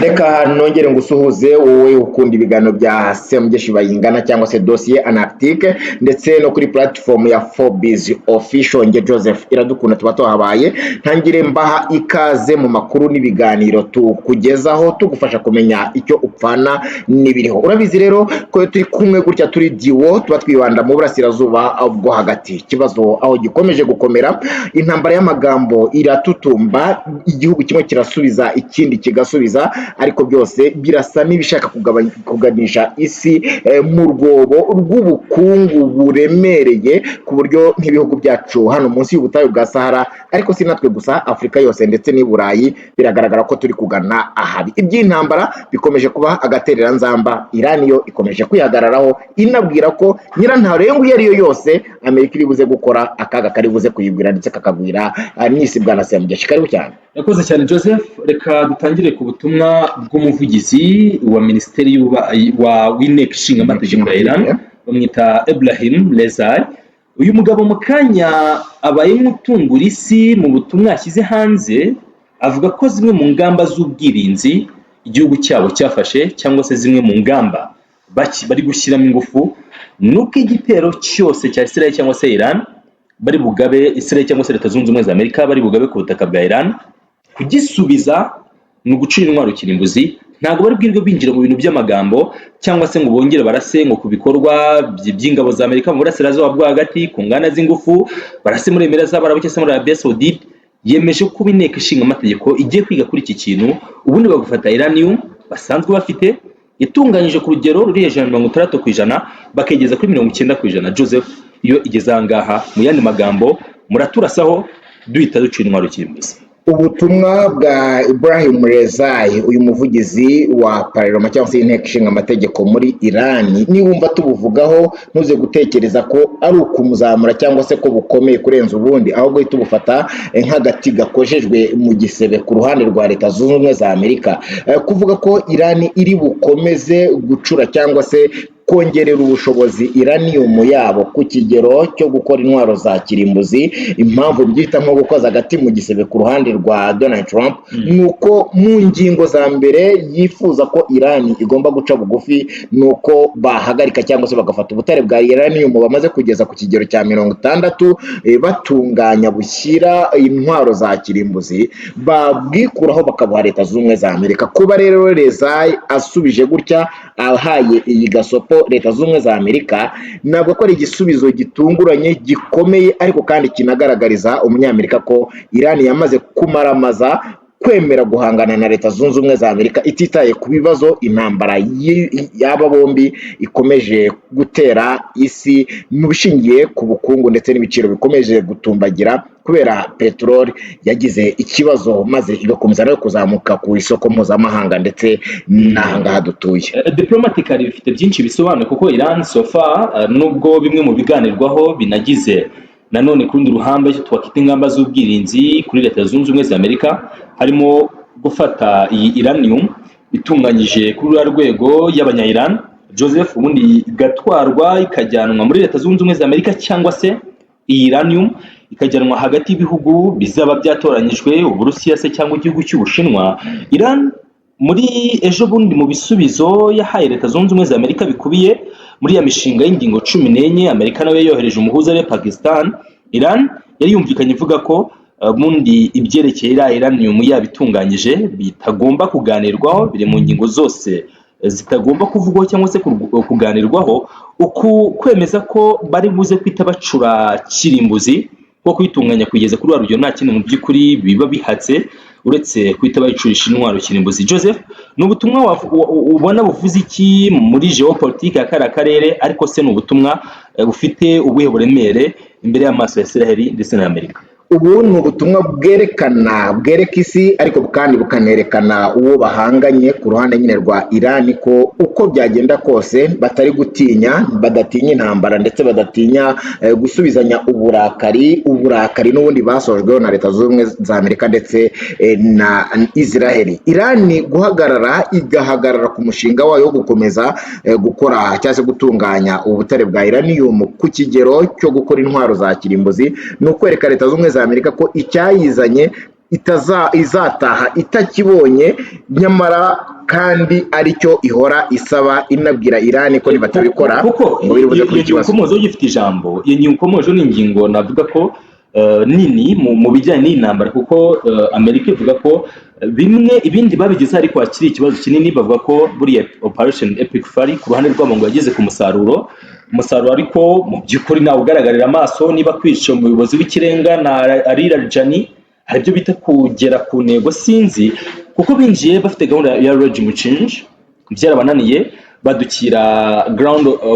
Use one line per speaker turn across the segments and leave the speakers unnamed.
Reka nongere ngusuhuze wowe ukunda ibiganiro bya Semugeshi Bayingana cyangwa se Dossier Antarctique, ndetse no kuri platform ya Forbes Official. Nge Joseph Iradukunda tuba tuhabaye. Ntangire mbaha ikaze mu makuru n'ibiganiro tukugezaho, tugufasha kumenya icyo upfana n'ibiriho. Urabizi rero ko iyo turi kumwe gutya, turi duo, tuba twibanda mu burasirazuba bwo hagati. Ikibazo aho gikomeje gukomera, intambara y'amagambo iratutumba, igihugu kimwe kirasubiza, ikindi kigasubiza, ariko byose birasa n'ibishaka kuganisha isi mu rwobo rw'ubukungu buremereye, ku buryo nk'ibihugu byacu hano munsi y'ubutayu bwa Sahara, ariko si natwe gusa, Afurika yose ndetse n'i Burayi, biragaragara ko turi kugana ahabi. Iby'intambara bikomeje kuba agatereranzamba. Irani yo ikomeje kwihagararaho, inabwira ko nyirantarengwa iyo ari yo yose Amerika iri buze gukora, akaga kari buze kuyigwira ndetse kakagwira n'isi. Bwana Semugeshi, karibu cyane.
Yakoze cyane Joseph. Reka dutangire ku butumwa bw'umuvugizi wa minisiteri w'inteko ishinga amategeko ya Iran, bamwita Ebrahim Rezai. Uyu mugabo mu kanya abaye nk'utungura isi mu butumwa yashyize hanze, avuga ko zimwe mu ngamba z'ubwirinzi igihugu cyabo cyafashe, cyangwa se zimwe mu ngamba bari gushyiramo ingufu, ni uko igitero cyose cya Israel cyangwa se Iran bari bugabe, Israel cyangwa se Leta Zunze Ubumwe za Amerika bari bugabe ku butaka bwa Iran, kugisubiza ni ugucira intwaro kirimbuzi. Ntabwo bari bwirwe binjira mu bintu by'amagambo cyangwa se ngo bongere barase ngo ku bikorwa by'ingabo za Amerika mu burasirazuba bwo hagati, ku nganda z'ingufu, barase muri Emirats z'Abarabu cyangwa se muri Arabia Saoudite. Yemeje ko inteko ishinga amategeko igiye kwiga kuri iki kintu, ubundi bagafata uranium basanzwe bafite itunganyije ku rugero ruri hejuru ya 60%, bakayigeza kuri 90%. Joseph, iyo igeze aha ngaha, mu yandi magambo, muraturasaho duhita ducira intwaro kirimbuzi.
Ubutumwa bwa Ibrahim Rezai, uyu muvugizi wa parlement cyangwa se inteko ishinga amategeko muri Irani, niwumva tubuvugaho ntuze gutekereza ko ari ukumuzamura cyangwa se ko bukomeye kurenza ubundi, ahubwo uhita ubufata nk'agati gakojejwe mu gisebe ku ruhande rwa Leta Zunze Ubumwe za Amerika. Kuvuga ko Irani iri bukomeze gucura cyangwa se kongerera ubushobozi uranium yabo ku kigero cyo gukora intwaro za kirimbuzi, impamvu byita nko gukoza agati mu gisebe ku ruhande rwa Donald Trump ni uko mu ngingo za mbere yifuza ko Irani igomba guca bugufi ni uko bahagarika cyangwa se bagafata ubutare bwa uranium bamaze kugeza ku kigero cya 60 batunganya bushyira intwaro za kirimbuzi, babwikuraho bakabuha Leta Zunze Ubumwe za Amerika. Kuba rero Rezai asubije gutya, ahaye iyi gasopo Leta Zunze Ubumwe za Amerika, ntabwo ko ari igisubizo gitunguranye gikomeye, ariko kandi kinagaragariza umunyamerika ko Irani yamaze kumaramaza kwemera guhangana na Leta Zunze Ubumwe za Amerika, ititaye ku bibazo intambara y'aba bombi ikomeje gutera isi mu bishingiye ku bukungu ndetse n'ibiciro bikomeje gutumbagira kubera peteroli yagize ikibazo, maze igakomeza nayo kuzamuka ku isoko mpuzamahanga ndetse n'ahangaha dutuye.
Diplomatically bifite byinshi bisobanuye, kuko Iran so far, nubwo bimwe mu biganirwaho binagize nanone ku rundi ruhande icyo twakwita ingamba z'ubwirinzi kuri Leta Zunze Ubumwe za Amerika, harimo gufata iyi uranium itunganyije kuri ruriya rwego y'abanya Iran, Joseph, ubundi igatwarwa ikajyanwa muri Leta Zunze Ubumwe za Amerika, cyangwa se iyi uranium ikajyanwa hagati y'ibihugu bizaba byatoranyijwe, Uburusiya se cyangwa igihugu cy'Ubushinwa. Iran muri ejo bundi mu bisubizo yahaye Leta Zunze Ubumwe za Amerika bikubiye muri ya mishinga y'ingingo 14 Amerika nawe yohereje umuhuza we Pakistan, Iran yari yumvikanye ivuga ko ubundi ibyerekeye iriya uranium yaba itunganyije bitagomba kuganirwaho, biri mu ngingo zose zitagomba kuvugwaho cyangwa se kuganirwaho. Uku kwemeza ko bari buze kwita bacura kirimbuzi ko kuyitunganya kugeza kuri rwa rugero, nta kindi mu by'ukuri biba bihatse uretse guhita bayicurisha intwaro kirimbuzi. Joseph, ni ubutumwa ubona buvuze iki muri geopolitique ya kariya karere? Ariko se ni ubutumwa bufite ubuhe buremere imbere y'amaso ya Israel ndetse na Amerika?
Ubu ni ubutumwa bwerekana, bwereka isi, ariko kandi bukanerekana uwo bahanganye ku ruhande nyine rwa Irani, ko uko byagenda kose batari gutinya, badatinya intambara ndetse badatinya gusubizanya uburakari, uburakari n'ubundi basojweho na Leta Zunze Ubumwe za Amerika ndetse na Israel. Irani guhagarara, igahagarara ku mushinga wayo wo gukomeza gukora cyangwa se gutunganya ubutare bwa uranium ku kigero cyo gukora intwaro za kirimbuzi, ni ukwereka Leta Zunze Ubumwe za Amerika ko icyayizanye itaza izataha itakibonye, nyamara kandi aricyo ihora isaba, inabwira Irani ko nibatabikora
kuko
ngo biri buze
iyo
kuba
iyo ngingo
ikibazo.
ukomojeho gifite ijambo. Iyo ngingo ukomojeho ni ingingo navuga ko nini mu bijyanye n'iyi ntambara, kuko Amerika ivuga ko bimwe ibindi babigezeho ariko hakiri ikibazo kinini. Bavuga ko buriya Operation Epic Fury ku ruhande rwabo ngo yageze ku musaruro, ariko mu by'ukuri ntawe ugaragarira amaso. Niba kwica umuyobozi w'ikirenga na Ali Larijani hari ibyo bita kugera ku ntego, sinzi, kuko binjiye bafite gahunda ya regime change, byarabananiye, badukira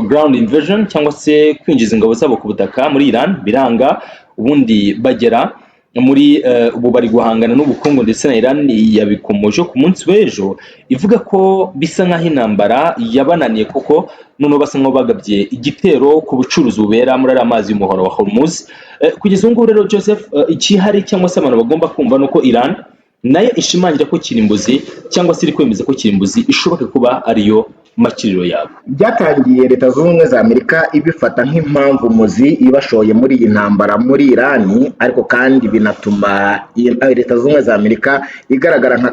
ground invasion cyangwa se kwinjiza ingabo zabo ku butaka muri Iran, biranga. Ubundi bagera muri ubu bari guhangana n'ubukungu, ndetse na Iran yabikomoje ku munsi w'ejo ivuga ko bisa nk'aho intambara yabananiye, kuko noneho basa nk'aho bagabye igitero ku bucuruzi bubera muri ariya mazi y'umuhoro wa Hormuz. Kugeza ubu ngubu rero, Joseph, ikihari cyangwa se abantu bagomba kumva ni uko Iran nayo ishimangira ko kirimbuzi, cyangwa se iri kwemeza ko kirimbuzi ishoboka kuba ariyo makiriro yabo.
Byatangiye Leta Zunze Ubumwe za Amerika ibifata nk'impamvu muzi ibashoye muri iyi ntambara muri Irani, ariko kandi binatuma Leta Zunze Ubumwe za Amerika igaragara nka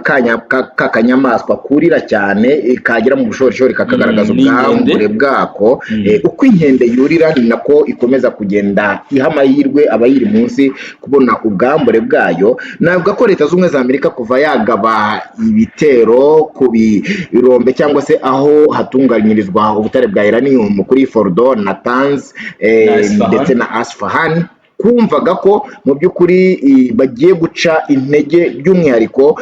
ka kanyamaswa kurira cyane, kagera mu bushorishori kakagaragaza
N'inkende.
ubwambure bwako. Uko inkende yurira ni nako ikomeza kugenda iha amahirwe abayiri munsi kubona ubwambure bwayo. Navuga ko Leta Zunze Ubumwe za Amerika kuva yagaba ibitero ku birombe cyangwa se aho hatunganyirizwa ubutare bwa uranium kuri Fordo, Natanz
Na Isfahan.
ndetse na Asfahan, kumvaga ko mu by'ukuri bagiye guca intege by'umwihariko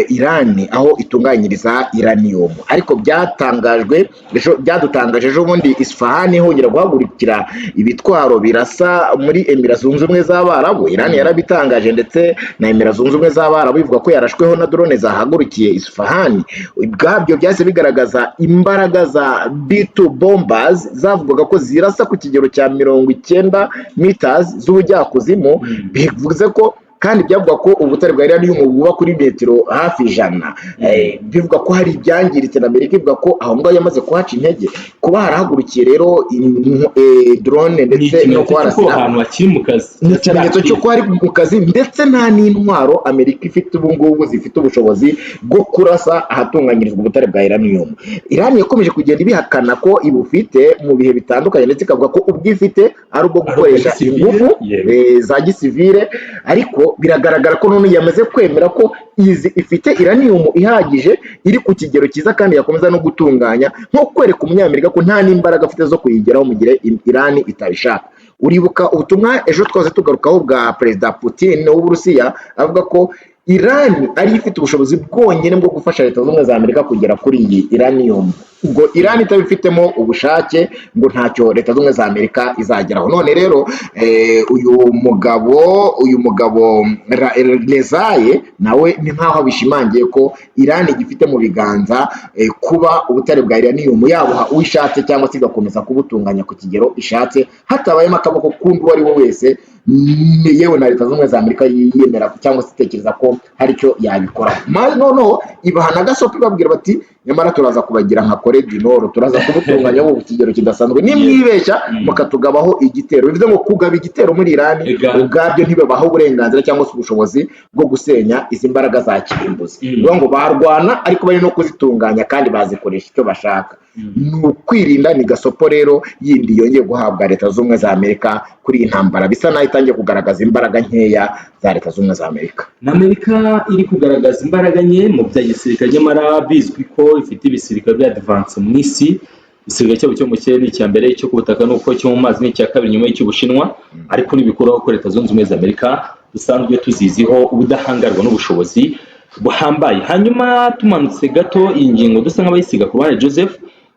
Iran aho itunganyiriza uranium. Ariko byatangajwe ejo, byadutangaje ejo bundi, Isfahan hongera guhagurukira ibitwaro birasa muri Emira Zunze Ubumwe z'Abarabu. Iran yarabitangaje, ndetse na Emira Zunze Ubumwe z'Abarabu ivuga ko yarashweho na drone zahagurukiye Isfahan. Ubwabyo byahise bigaragaza imbaraga za B2 bombers zavugaga ko zirasa ku kigero cya 90 meters z'ubujyakuzimu. Bivuze ko kandi byavuga ko ubutare bwa uranium buba kuri metero hafi 100. Bivuga ko hari ibyangiritse, na Amerika ivuga ko aho ngaho yamaze kuhaca intege. Kuba harahagurukiye rero drone
Ni
ndetse no
ikimenyetso cy'uko
kuharasira
ahantu hakiri mu kazi.
Ni ikimenyetso cy'uko ari mu kazi, ndetse nta n'intwaro Amerika ifite ubu ngubu zifite ubushobozi bwo kurasa ahatunganyirizwa ubutare bwa uranium. Iran yakomeje kugenda ibihakana ko ibufite mu bihe bitandukanye, ndetse ikavuga ko ubwifite ari ubwo
Ari ubwa
gukoresha
gisivile,
ingufu za gisivile. Ariko biragaragara ko none yamaze kwemera ko izi ifite uranium ihagije iri ku kigero cyiza kandi yakomeza no gutunganya, nko kwereka umunyamerika ko nta n'imbaraga afite zo kuyigeraho mu gihe Iran itabishaka. Uribuka ubutumwa ejo twaze tugarukaho bwa Perezida Putin w'Uburusiya, avuga ko Iran ariyo ifite ubushobozi bwonyine bwo gufasha Leta Zunze Ubumwe za Amerika kugera kuri iyi uranium, ubwo Iran itabifitemo ubushake ngo ntacyo Leta Zunze Ubumwe za Amerika izageraho. None rero uyu mugabo Rezaye nawe ni nkaho abishimangiye ko Iran igifite mu biganza kuba ubutare bwa uranium yabuha uwo ishatse cyangwa se igakomeza kubutunganya ku kigero ishatse hatabayemo akaboko k'undi uwo ari we wese, yewe na Leta Zunze Ubumwe za Amerika yiyemera cyangwa se itekereza ko hari icyo yabikora. Maze noneho ibaha na gasopo, ibabwira bati: "Nyamara turaza kubagira nka Corée du Nord, turaza kubutunganya ku kigero kidasanzwe nimwibeshya mukatugabaho igitero." Bivuze ngo kugaba igitero muri Irani ubwabyo ntibabaha uburenganzira cyangwa se ubushobozi bwo gusenya izi mbaraga za kirimbuzi. Bivuga ngo barwana ariko bari no kuzitunganya kandi bazikoresha icyo bashaka. Ni ukwirinda. Ni gasopo rero yindi yongeye guhabwa Leta Zunze Ubumwe za Amerika kuri iyi ntambara bisa naho itangiye kugaragaza imbaraga nkeya za Leta Zunze Ubumwe za Amerika.
Na Amerika iri kugaragaza imbaraga nke mu bya gisirikare, nyamara bizwi ko ifite ibisirikare bya advance mu isi. Igisirikare cyabo cyo mu kirere ni icya mbere, icyo ku butaka ni uko, icyo mu mazi ni icya kabiri nyuma y'icy'Ubushinwa. Ariko ntibikuraho ko Leta Zunze Ubumwe za Amerika dusanzwe tuziziho ubudahangarwa n'ubushobozi buhambaye. Hanyuma tumanutse gato, iyi ngingo dusa nk'abayisiga ku ruhande, Joseph,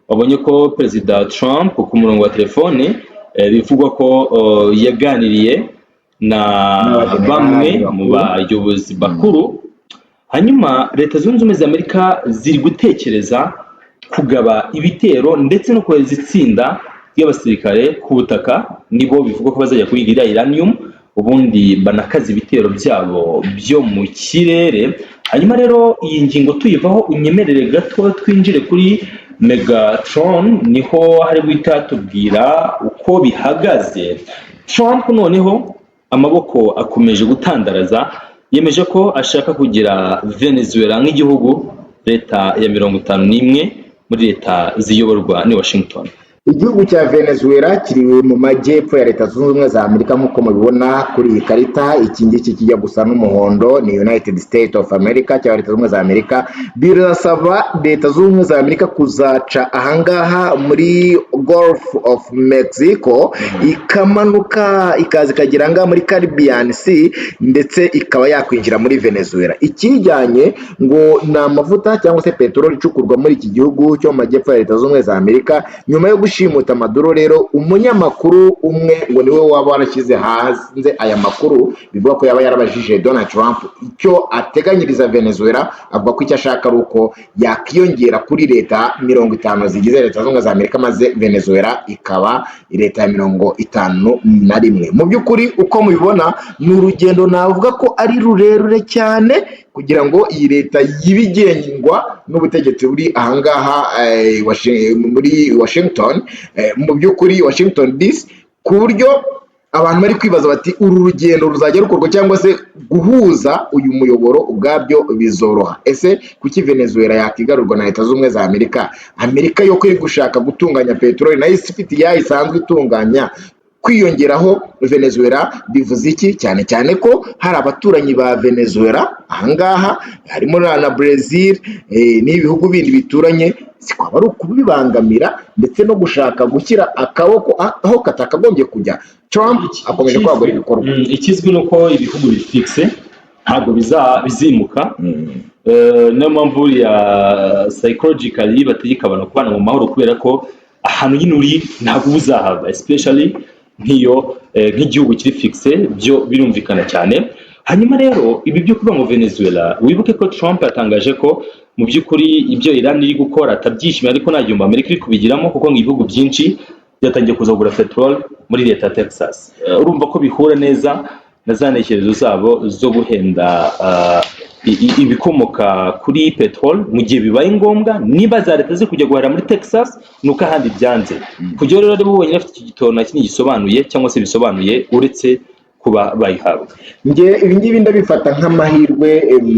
wabonye ko Perezida Trump ku murongo wa telefone bivugwa ko yaganiriye na
N'abajenerali
bamwe mu
bakuru.
bayobozi bakuru. Hanyuma Leta Zunze Ubumwe za Amerika ziri gutekereza kugaba ibitero ndetse no kohereza itsinda ry'abasirikare ku butaka, nibo bivugwa ko bazajya kuyiga iriya uranium, ubundi banakaza ibitero byabo byo mu kirere. Hanyuma rero iyi ngingo tuyivaho, unyemerere gato twinjire kuri Megatron, niho hari guhita tubwira uko bihagaze. Trump noneho amaboko akomeje gutandaraza. Yemeje ko ashaka kugira Venezuela nk'igihugu leta ya 51 muri leta ziyoborwa ni Washington.
Igihugu cya Venezuela kiri mu majyepfo ya Leta Zunze Ubumwe za Amerika, nk'uko mubibona kuri iyi karita. Iki ngiki kijya gusa n'umuhondo ni United States of America cyangwa Leta Zunze Ubumwe za Amerika. Birasaba Leta Zunze Ubumwe za Amerika kuzaca ahangaha muri Gulf of Mexico, ikamanuka, ikaza ikagera ahangaha muri Caribbean Sea, ndetse ikaba yakwinjira muri Venezuela. Ikijyanye ngo ni amavuta cyangwa se peteroli icukurwa muri iki gihugu cyo mu majyepfo ya Leta Zunze Ubumwe za Amerika. Nyuma yo gushimuta Maduro rero, umunyamakuru umwe ngo niwe waba warashyize hanze aya makuru, bivuga ko yaba yarabajije Donald Trump icyo ateganyiriza Venezuela, avuga ko icyo ashaka ari uko yakiyongera kuri leta 50 zigize Leta Zunze Ubumwe za Amerika, maze Venezuela ikaba leta ya 51. Mu by'ukuri, uko mubibona, ni urugendo navuga ko ari rurerure cyane kugira ngo iyi leta yibe igengwa n'ubutegetsi buri ahangaha muri Washington, mu by'ukuri Washington DC, ku buryo abantu bari kwibaza bati: "Uru rugendo ruzajya rukorwa cyangwa se guhuza uyu muyoboro ubwabyo bizoroha?" Ese kuki Venezuela yakigarurwa na Leta Zunze Ubumwe za Amerika? Amerika yo ko iri gushaka gutunganya peteroli, nayo ifite iyayo isanzwe itunganya, kwiyongeraho Venezuela bivuze iki? Cyane cyane ko hari abaturanyi ba Venezuela ahangaha harimo na Brazil n'ibihugu bindi bituranye. Si kwaba ari ukubibangamira ndetse no gushaka gushyira akaboko aho katakagombye kujya? Trump akomeje kwagura ibikorwa.
Ikizwi ni uko ibihugu bifixe ntabwo bizimuka. Niyo mpamvu buriya psychologically bategeka abantu kubana mu mahoro, kubera ko ahantu nyine uri ntabwo uba uzahava, especially nk'iyo nk'igihugu kiri fixe, byo birumvikana cyane. Hanyuma rero ibi byo kuvuga ngo Venezuela, wibuke ko Trump yatangaje ko mu by'ukuri ibyo Iran iri gukora atabyishimiye, ariko nta gihombo Amerika iri kubigiramo, kuko ngo ibihugu byinshi byatangiye kuza kugura peteroli muri leta ya Texas. Urumva ko bihura neza na za ntekerezo zabo zo guhenda ibikomoka kuri peteroli mu gihe bibaye ngombwa. Niba za leta ziri kujya guhahira muri Texas, ni uko ahandi byanze. Kujya rero ari bo bonyine bafite iki gitoro, nta kindi gisobanuye cyangwa se bisobanuye uretse kuba bayihabwa.
Nge ibi ngibi ndabifata nk'amahirwe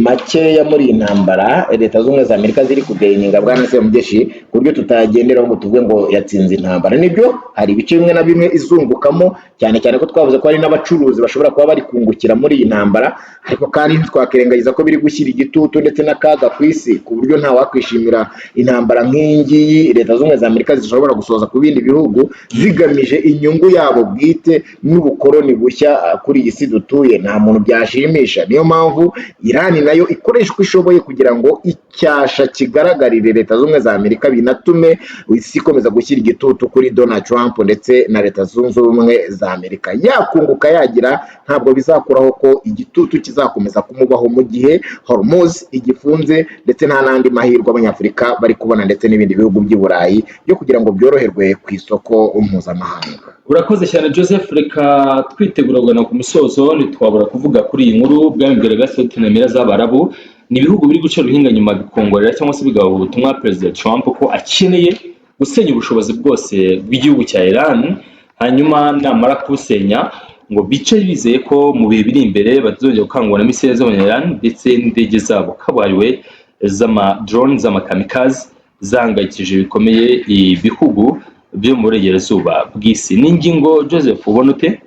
makeya muri iyi ntambara Leta Zunze Ubumwe za Amerika ziri kugaininga, bwana Semugeshi, ku buryo tutagenderaho ngo tuvuge ngo yatsinze intambara. Nibyo, hari ibice bimwe na bimwe izungukamo, cyane cyane ko twavuze ko hari n'abacuruzi bashobora kuba bari kungukira muri iyi ntambara, ariko kandi ntitwakwirengagiza ko biri gushyira igitutu ndetse n'akaga ku isi, ku buryo nta wakwishimira intambara nk'iyi ngiyi Leta Zunze Ubumwe za Amerika zishobora gusohoza ku bindi bihugu zigamije inyungu yabo bwite n'ubukoloni bushya kuri iyi si dutuye. Nta muntu byashimisha. Niyo mpamvu Irani nayo ikoresha uko ishoboye kugira ngo icyasha kigaragarire Leta Zunze Ubumwe za Amerika, binatume isi ikomeza gushyira igitutu kuri Donald Trump ndetse na Leta Zunze Ubumwe za Amerika. Yakunguka yagira, ntabwo bizakuraho ko igitutu kizakomeza kumubaho mu gihe Hormuz igifunze, ndetse nta n'andi mahirwe Abanyafurika bari kubona ndetse n'ibindi bihugu by'i Burayi byo kugira ngo byoroherwe ku isoko mpuzamahanga.
Urakoze cyane, Joseph. Reka twitegura kugana ku musozo, ntitwabura kuvuga kuri iyi nkuru. Ubwami bwa Arabia Saudite na Emira z'Abarabu ni ibihugu biri guca ruhinga nyuma, bikongorera cyangwa se bigaha ubutumwa Perezida Trump ko akeneye gusenya ubushobozi bwose bw'igihugu cya Iran, hanyuma namara kubusenya ngo bice bizeye ko mu bihe biri imbere batazongera gukangwa na misile z'Abanya-Iran ndetse n'indege zabo kabuhariwe z'ama drone, z'amakamikaze, zahangayikishije bikomeye ibihugu byo mu burengerazuba bw'isi. Ni ingingo, Joseph, ubona ute?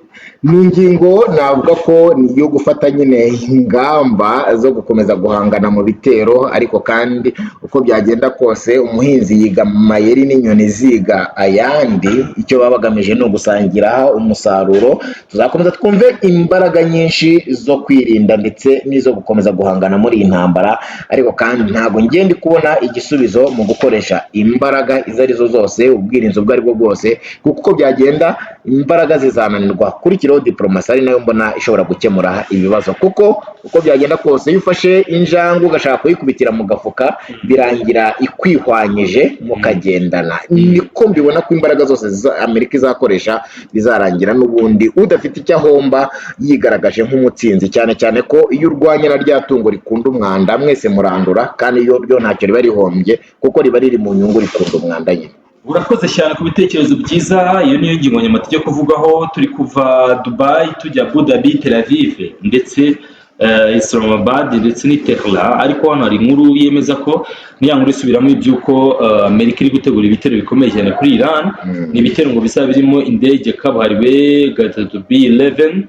Ni ingingo navuga ko ni iyo gufata nyine ingamba zo gukomeza guhangana mu bitero, ariko kandi uko byagenda kose umuhinzi yiga amayeri n'inyoni ziga ayandi. Icyo baba bagamije ni ugusangira umusaruro. Tuzakomeza twumve imbaraga nyinshi zo kwirinda ndetse n'izo gukomeza guhangana muri iyi ntambara, ariko kandi ntabwo ngenda kubona igisubizo mu gukoresha imbaraga izo arizo zose, ubwirinzi ubwo aribwo bwose, kuko uko byagenda imbaraga zizananirwa. Kurikiraho diporomasi, ari nayo mbona ishobora gukemura ibibazo, kuko uko byagenda kose iyo ufashe injangwe ugashaka kuyikubitira mu gafuka, birangira ikwihwanyije mukagendana. Niko mbibona ko imbaraga zose Amerika izakoresha bizarangira n'ubundi udafite icyo ahomba yigaragaje nk'umutsinzi, cyane cyane ko iyo urwanya na rya tungo rikunda umwanda, mwese murandura, kandi iyo ryo ntacyo riba rihombye kuko riba riri mu nyungu, rikunda umwanda nyine.
Urakoze cyane ku bitekerezo byiza. Iyo niyo ngingo nyamata tujya kuvugaho. Turi kuva Dubai tujya Abu Dhabi, Tel Aviv ndetse Islamabad ndetse n'i Tehran. Ariko hano hari inkuru yemeza ko niya nkuru isubiramo iby'uko Amerika iri gutegura ibitero bikomeye cyane kuri Iran. Ni ibitero ngo bizaba birimo indege kabuhariwe 3 B11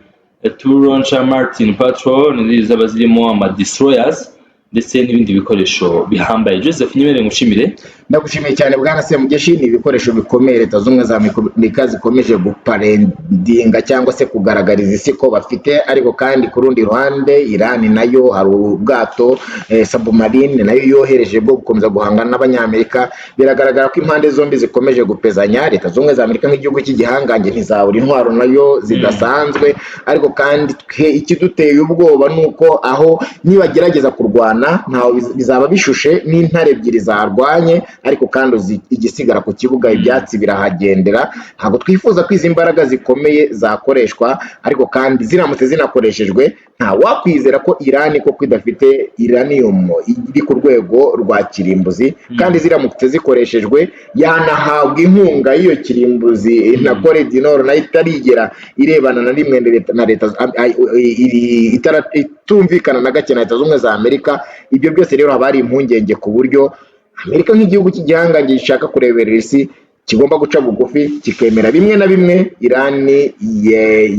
two launcher Martin Patrol, zaba zirimo ama destroyers ndetse n'ibindi bikoresho bihambaye. Joseph, nyemerere ngushimire.
Ndagushimiye cyane, bwana Semugeshi. Ni ibikoresho bikomeye Leta Zunze Ubumwe za Amerika zikomeje guparadinga cyangwa se kugaragariza isi ko bafite. Ariko kandi ku rundi ruhande, Iran nayo hari ubwato submarine nayo yohereje bwo gukomeza guhangana n'Abanyamerika. Biragaragara ko impande zombi zikomeje gupezanya. Leta Zunze Ubumwe za Amerika nk'igihugu cy'igihangange ntizabura intwaro nayo zidasanzwe, ariko kandi twe ikiduteye ubwoba ni uko aho nibagerageza kurwana ntaho bizaba bishushe n'intare ebyiri zarwanye. Ariko kandi uzi igisigara ku kibuga, ibyatsi birahagendera. Ntabwo twifuza ko izi mbaraga zikomeye zakoreshwa, ariko kandi ziramutse zinakoreshejwe, nta wakwizera ko Irani koko idafite uranium iri ku rwego rwa kirimbuzi. Kandi ziramutse zikoreshejwe, yanahabwa inkunga y'iyo kirimbuzi na Corée du Nord, nayo itarigera irebana na rimwe na leta itumvikana na gake na Leta Zunze Ubumwe za Amerika. Ibyo byose rero haba hari impungenge ku buryo Amerika nk'igihugu cy'igihangange gishaka kureberera isi kigomba guca bugufi, kikemera bimwe na bimwe Irani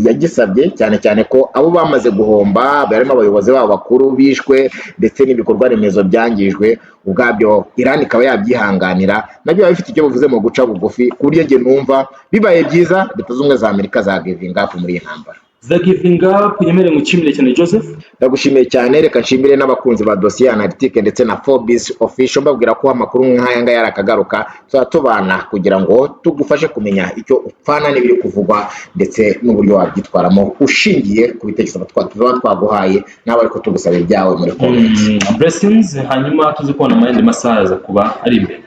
yagisabye, cyane cyane ko abo bamaze guhomba barimo abayobozi babo bakuru bishwe ndetse n'ibikorwa remezo byangijwe, ubwabyo Irani ikaba yabyihanganira, nabyo biba bifite icyo bivuze mu guca bugufi, ku buryo njye numva bibaye byiza Leta Zunze Ubumwe za Amerika za giving up muri iyi ntambara.
Za giving up. Nyemerere ngushimire cyane, Joseph.
Ndagushimiye cyane. Reka nshimire n'abakunzi ba Dosiye Analytique ndetse na Forbes Official, mbabwira ko amakuru nk'aya ngaya arakagaruka, tuzaba tubana kugira ngo tugufashe kumenya icyo upfana n'ibiri kuvugwa ndetse n'uburyo wabyitwaramo ushingiye ku bitekerezo tuba twaguhaye nawe, ariko tugusaba ibyawe muri comments.
Blessings. Hanyuma tuzi kubona mu yandi masaha aza kuba ari imbere.